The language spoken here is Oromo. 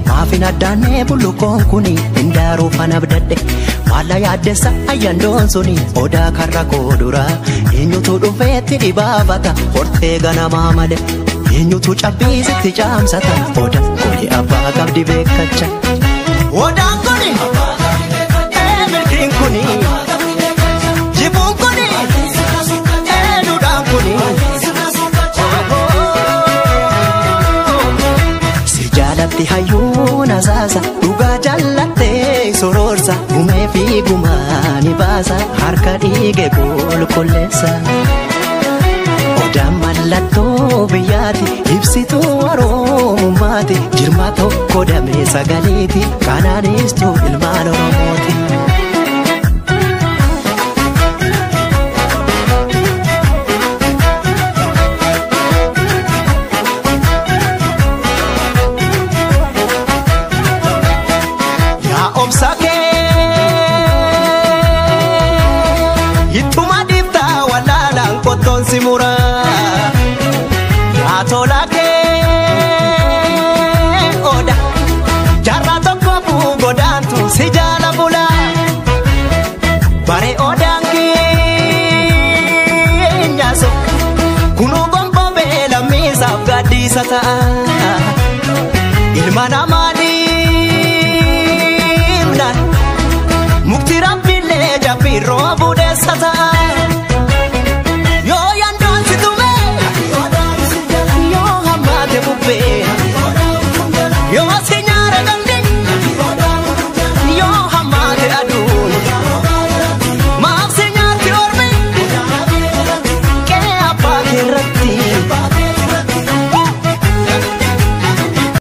Maafin addaannee bullukoon kuni hindaaruu fana abdadhe maalla yaaddessa ayyandoon suni odaa karra koo dura eenyutu dhufeetti dhibaafata hortee ganamaa malee eenyutu cabbiisitti caamsata odaan kuni abbaa qabdi beekacha. Odaan kuni milkiin kuni jibuun kuni duudhaan kuni. Jaalatti hayyuun asaasa dhugaa jallattee sororsa gumee fi gumaa ni baasa harka dhiige qulqulleessa. Odaan mallattoo biyyaati ibsituu oromummaati jirma tokko damee sagaliiti kanaanistuu ilmaan Oromooti. Simura yaa tola kee oda jaarraa tokko godaantu si jaala bula bare odaan keenya so kunuu gonfoo beelammiisaaf gaaddiisa ta'a ilma namaa.